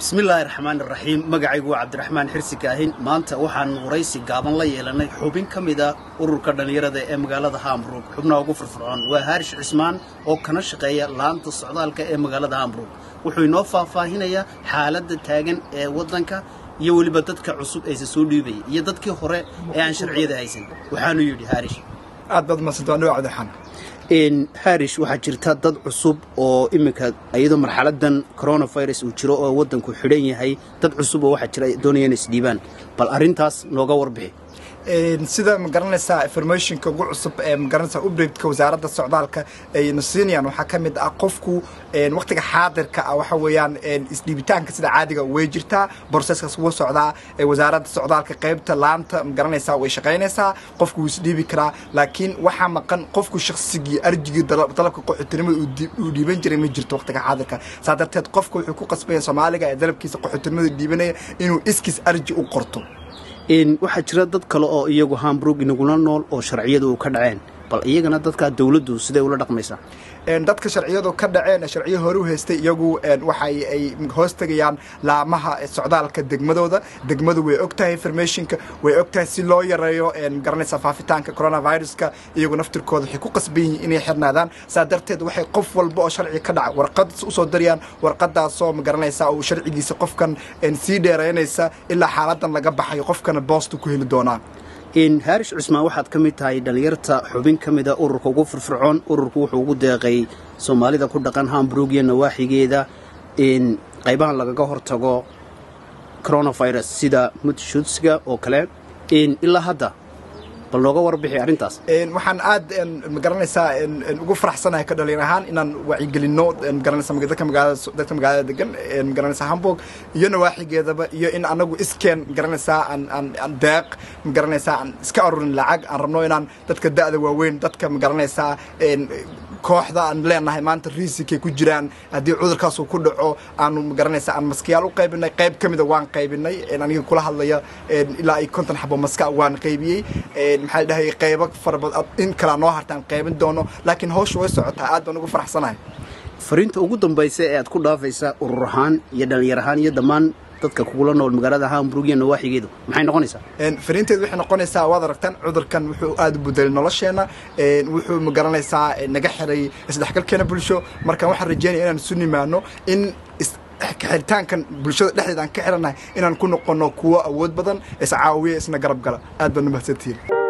Bismillaahi raxmaani raxiim. Magacaygu waa Cabdiraxmaan Xirsi Kaahin. Maanta waxaan waraysi gaaban la yeelanay xubin ka mid a ururka dhallinyarada ee magaalada Hamburg, xubnaha ugu firfircoon waa Haarish Cismaan oo kana shaqeeya laanta socdaalka ee magaalada Hamburg. Wuxuu inoo faahfaahinayaa xaaladda taagan ee waddanka iyo weliba dadka cusub eese soo dhiibaya iyo dadkii hore ee aan sharciyada haysan. Waxaanu yidhi Haarish: Aad baad mahadsantahay, waa Cabdiraxmaan. Harish, waxaa jirta dad cusub oo iminka iyadoo marxaladan coronavirus uu jiro oo waddanku xidhan yahay, dad cusub oo waxaa jira doonaya inay isdhiibaan. Bal arrintaas nooga warbixi. Sida ma garanaysaa, informationka ugu cusub ee ma garanaysaa updateka wasaaradda socdaalka ayna siinayaan waxaa ka mid ah qofku waqtiga xaadirka ah waxa weeyaan isdhiibitaanka sida caadiga way jirtaa, processkaas wuu socdaa. Wasaaradda socdaalka qaybta laanta ma garanaysaa way shaqaynaysaa, qofku wuu isdhiibi karaa, laakiin waxaa maqan qofku shaqsigii arjigii dalabka qaxootinimada uu dhiiban jiray ma jirto waqtiga xaadirka. Saa darteed qofku wuxuu ku qasbaya Soomaaliga ee dalabkiisa qaxootinimada dhiibanaya inuu iskiis arji u qorto. Waxaa jira dad kale oo iyagu Hamburg inagula nool oo sharciyadu u ka dhaceen. Bal iyagana dadkaa dawladdu siday ula dhaqmaysaa? Dadka sharciyadu ka dhaceen, sharciyo hore u haystay, iyagu waxay ay hoos tegayaan laamaha socdaalka degmadooda. Degmadu way og tahay informationka, way og tahay si loo yareeyo garanaysa faafitaanka coronaviruska. Iyagu naftirkooda waxay ku qasban yihiin inay xirnaadaan. Saa darteed waxay qof walba oo sharci ka dhaca warqad usoo dirayaan, warqadaasoo ma garanaysa uu sharcigiisa qofkan sii dheeraynaysa ilaa xaaladan laga baxayo, qofkana boostu ku heli doonaa. Haarish Cusmaan, waxaad ka mid tahay dhallinyarta xubin ka mid a ururka ugu firfircoon. Ururku wuxuu ugu deeqay Soomaalida ku dhaqan Hamburg iyo nawaaxigeeda qaybahan lagaga hortago coronavirus sida Mundschutzga oo kale. Ilaa hadda bal nooga warbixi arrintaas. Waxaan aad ma garanaysaa ugu faraxsanahay ka dhalinyar ahaan inaan wacyigelinno ma garanaysaa dadka magaalada degan ma garanaysaa Hamburg iyo nawaaxigeedaba, iyo in anagu iskeen ma garanaysaa aan deeq ma garanaysaa aan iska aruurin lacag aan rabno inaan dadka da'da waaweyn, dadka ma garanaysaa kooxda aan leenahay maanta risk-ay ku jiraan haddii cudurkaas uu ku dhaco, aanu ma garanaysaa aan maskiyaal u qaybinay. Qayb ka mida waan qaybinay, aniga kula hadlaya ilaa ay 50 xabo maska waan qaybiyey. Maxaa la dhahay, qaybo fara badan in kalaa noo hartaan qaybin doono, laakiin hawsha way socotaa. Aad baan ugu faraxsanahay. Fariinta ugu dambaysa ee aad ku dhaafaysa urur ahaan iyo dhalinyar ahaan iyo dhammaan dadka kugula nool magaalada Hamburg iyo nawaaxigeedu maxay noqonaysaa? Fariinteedu waxay noqonaysaa, waad aragtaan cudurkan wuxuu aada u bedelay nolosheenna, wuxuu ma garanaysaa naga xiray isdhexgalkeena bulsho. Marka waxaan rajeynaya inaan isu nimaano, in xiritaankan bulshada dhexdeeda aan ka xirannahay inaan ku noqono kuwo awood badan, iscaawiya, isna garab gala. Aad baan u mahadsantihiin.